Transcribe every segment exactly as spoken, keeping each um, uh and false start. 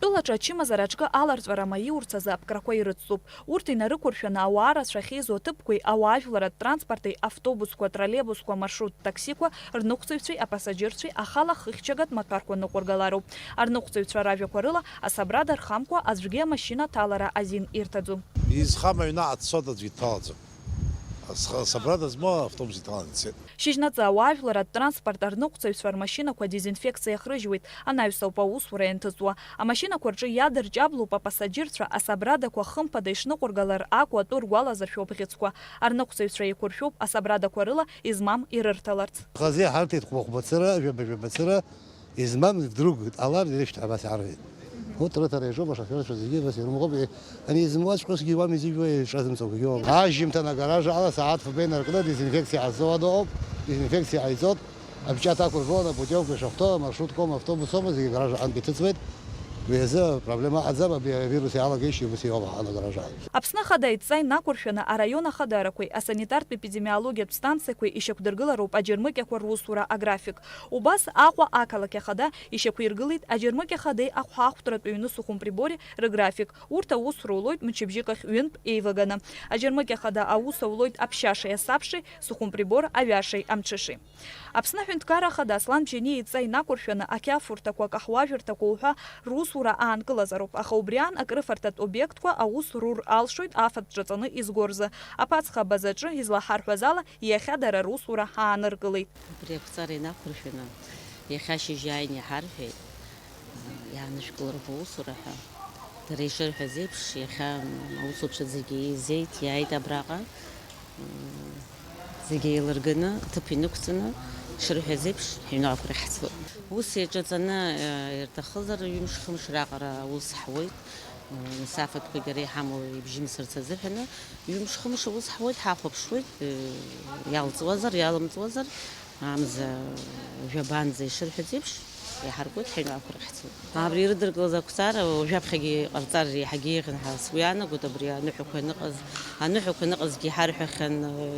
Урыстәылаҿы ачымазара аҿкы аларҵәара маиурц азы аԥкрақәа ирыцуп. Урҭ инарықәыршәаны ауаа рацәа ахьеизо аҭыԥқәеи ауаажәларратә транспорти, автобусқәа, троллейбусқәа, маршрут таксиқәа рныҟәцаҩцәеи апасаџьырцәеи ахала хыхьчагатә маҭәарқәа ныҟәыргалароуп. Арныҟәцаҩцәа ражәақәа рыла, асабрада рхамкәа аӡәгьы амашьына аҭалара азин ирҭаӡом. Изхам аҩны ацот аӡәгьы дҭалаӡом. Асха-, асабрада змоу автобус иҭалан ицеит. Шьыжьнаҵы ауаажәларратә транспорт арныҟәцаҩцәа рмашьынақәа дезинфекциа иахрыжьуеит, анаҩсоуп аусура ианҭыҵуа. Амашьынақәа рҿы иадырҷаблоуп апасаџьырцәа асабрадақәа хымԥада ишныҟәыргалар акәу атәы ргәалазыршәо абӷьыцқәа. Арныҟәцаҩцәа еиқәыршәоуп асабрадақәа рыла измам ирырҭаларц. Хазы иҳарҭеит хәба-хәба цыра, жәаба-жәаба цыра, измам вдруг дҟалар, ирышьҭа абас иарҳәеит. Урҭ рыҭара иаҿуп, ашоферцәа зегьы абас ирымӷуп. Ани изымуаҵәҟьозгьы уамеи зегьы уа иҿазымҵогьы уоуп. Ажьымҭан агараж ала сааҭ фба инаркны дезинфекциа ҟазҵо адыҟоуп, дезинфекциа ҟаиҵот, апечать ақәыргылан, апутиовка ишахәҭоу, амаршруткома, автобус аума, зегьы агаражаҟынтә иҭыҵуеит. Уи азы апроблема ыҟаӡам, абри авирус иалагеишьа ус иоуп ҳан агаража. Аԥсны Ахада идҵа инақәыршәаны араион ахадарақәеи асанитартә-епидемиологиатә станциақәеи ишьақәдыргылароуп аџьармыкьақәа русура аграфик. Убас Аҟәа ақалақь ахада ишьақәиргылеит аџьармыкьа хадеи ахәҳахәҭратә ҩны Сухумприбори рыграфик. Урҭ аус рулоит мчыбжьык ахь ҩынтә еиваганы. Аџьармыкьа хада аус аулоит аԥшьашеи асабшеи, Сухумприбор аҩашеи амҽышеи. Аԥсны Аҳәынҭқарра Ахада Аслан Бжьаниа идҵа инақәыршәаны ақьафурҭақәа, акаҳуажәырҭақәа уҳәа русура аанкылазароуп, аха убри аан акрыфарҭатә обиектқәа аус рур алшоит афатә ҿаҵаны изго рзы. Аԥацха абазаҿы излаҳарҳәаз ала, иахьа дара русура ааныркылеит. Абри ақәҵара инақәыршәаны иахьа ашьыжь иааины иҳарҳәеит, иаанышәкылароуп аусура ҳәа. Дара ишырҳәаз еиԥш, иахьа аусуцәа зегьы еизеит, иааит абраҟа. Зегьы еилырганы, аҭыԥ инықәҵаны, ишырҳәаз еиԥш, ҳаҩныҟақәа рахь ҳцоит. Ус еиҿаҵаны, э, ирҭахызар, ҩымш-хымш раҟара аус ҳуеит. Э, нас афатәқәагьы ара иҳамоу ибжьымсырц азыҳәаны, ҩымш-хымш аус ҳуеит, ҳахәаԥшуеит, э, иалҵуазар, иалымҵуазар, амза жәабанӡа ишырҳәаз еиԥш, иаҳаркуеит, ҳаҩныҟақәа рахь ҳцоит. Абри ирыдыркылаз ақәҵара уажәаԥхьагьы иҟарҵар еиҳагьы еиӷьын ҳәа сгәы иаанагоит, абри аныҳәақәа аныҟаз, аныҳәақәа аныҟазгьы иҳарҳәахьан,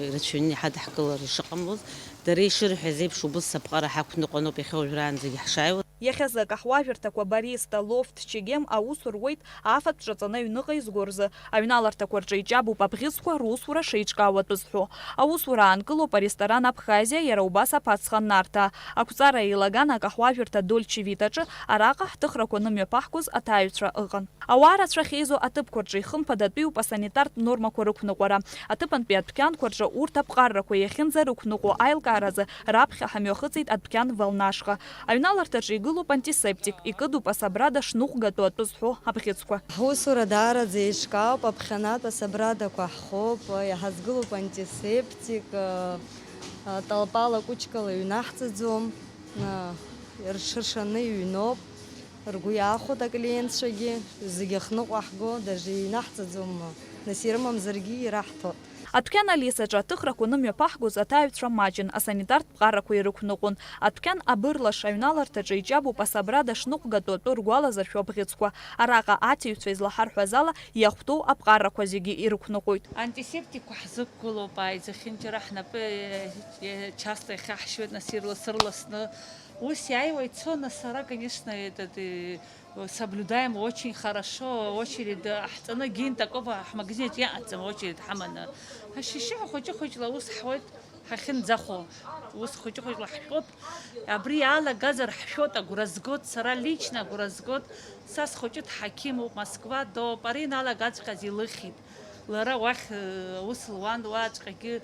ирацәаҩны иҳадаҳкылар ишыҟамлоз, дара ишырҳәаз еиԥш убыс аԥҟара ҳақәныҟәаноуп иахьа уажәраанӡагьы ҳшааиуаз. Иахьазы акаҳуажәырҭақәа Бариста, Лофт, Чегем аус руеит афатә ҿаҵаны аҩныҟа изго рзы. Аҩналарҭақәа рҿы иҷабуп абӷьыцқәа русура шеиҿкаау атәы зҳәо. Аусура аанкылоуп аресторан Абхазиа, иара убас аԥацха Нарҭаа. Ақәҵара еилаган акаҳуажәырҭа Дольче Витаҿы, араҟа ҳҭыхрақәа нымҩаԥаҳгоз аҭааҩцәа ыҟан. Ауаа рацәа ахьеизо аҭыԥқәа рҿы ихымԥадатәиуп асанитартә нормақәа рықәныҟәара. Аҭыԥантәи адәқьанқәа рҿы урҭ аԥҟаррақәа иахьынӡарықәныҟәо аилкааразы раԥхьа ҳамҩахыҵит адәқьан Волна ашҟа. Аҩналарҭаҿы игылоуп антисептик, икыдуп асабрада шныҟәгатәу атәы зҳәо абӷьыцқәа. Ҳусура даараӡа еиҿкаауп, аԥхьанатә асабрадақәа ҳхоуп, иҳазгылоуп антисептик, талпала кәычкала иҩнаҳҵаӡом, рҽыршаны иҩноуп, ргәы иаахәоит аклиентцәагьы, зегьы ахныҟәа ҳго, даже иҩнаҳҵаӡом, нас ирымамзаргьы ираҳҭоит. Адәқьан Алисаҿы аҭыхрақәа нымҩаԥаҳгоз аҭааҩцәа маҷын, асанитартә ԥҟарақәа ирықәныҟәон. Адәқьан Абырлаш аҩналарҭаҿы иҷабуп асабрада шныҟәгатәу атәы ргәалазыршәо абӷьыцқәа. Араҟа аҭаҩцәа излаҳарҳәаз ала, иахәҭоу аԥҟарақәа зегьы ирықәныҟәоит. Антисептикқәа ҳзықәгылоуп, аизахьынџьара ҳнапы, э, э, часто иахьаҳшьуеит, нас ирлас-ырласны. Ус иааиуа ицо, нас ара, конечно, этот, э, соблюдаем очень хорошо, очередь, э, ҳҵаны Гинтакова ҳмагазин аҿы иҟаӡам, очередь ҳаманы. Ҳашьшьыҳәа хәыҷы-хәыҷла аус ҳуеит, ҳахьынӡахәо, ус хәыҷы-хәыҷла ҳтәоуп. Абри иалагазар ҳшәоит, агәра згоит, сара лично агәра згоит. Са схәыҷы дҳақьымуп, Москва доуп, ари иналагаҵәҟьаз илыхьит. Лара уахь, э, аус луан, уаҵәҟьагьы,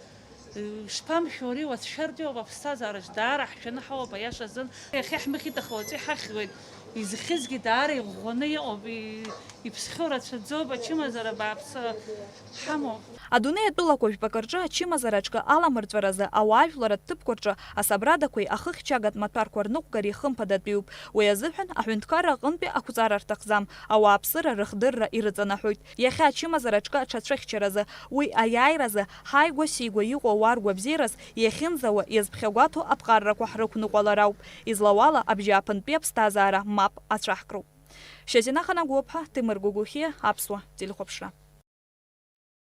э, шԥамшәо, ари уацәшәартә иоуп аԥсҭазаараҿ, даара ҳшәаны ҳауп, аиаша азын. Иахьа ҳмыхьит, аха уаҵәы иҳахьуеит. Изхьызгьы даара иӷәӷәаны иҟоуп, и-, иԥсхьоу рацәаӡоуп, ачымазара бааԥсы ҳамоуп. Адунеи атәылақәа жәпакы рҿы ачымазара аҿкы аламырҵәаразы ауаажәларратә ҭыԥқәа рҿы асабрадақәеи ахыхьчагатә маҭәарқәа рныҟәгареи хымԥадатәиуп. Уи азыҳәан аҳәынҭқарра аҟынтәи ақәҵара рҭахӡам, ауааԥсыра рыхдырра ирыҵанаҳәоит. Иахьа ачымазара аҿкы аҽацәыхьчаразы, уи аиааиразы ҳааигәа-сигәа иҟоу ауаа ргәабзиараз иахьынӡауа иазԥхьагәаҭоу аԥҟаррақәа ҳрықәныҟәалар ауп. Излауала абжьааԥынтәи аԥсҭазаара мап ацәаҳкроуп. Шьазина Ханагәыԥҳа, Ҭемыр Гәыгәхьиа, Аԥсуа телехәаԥшра.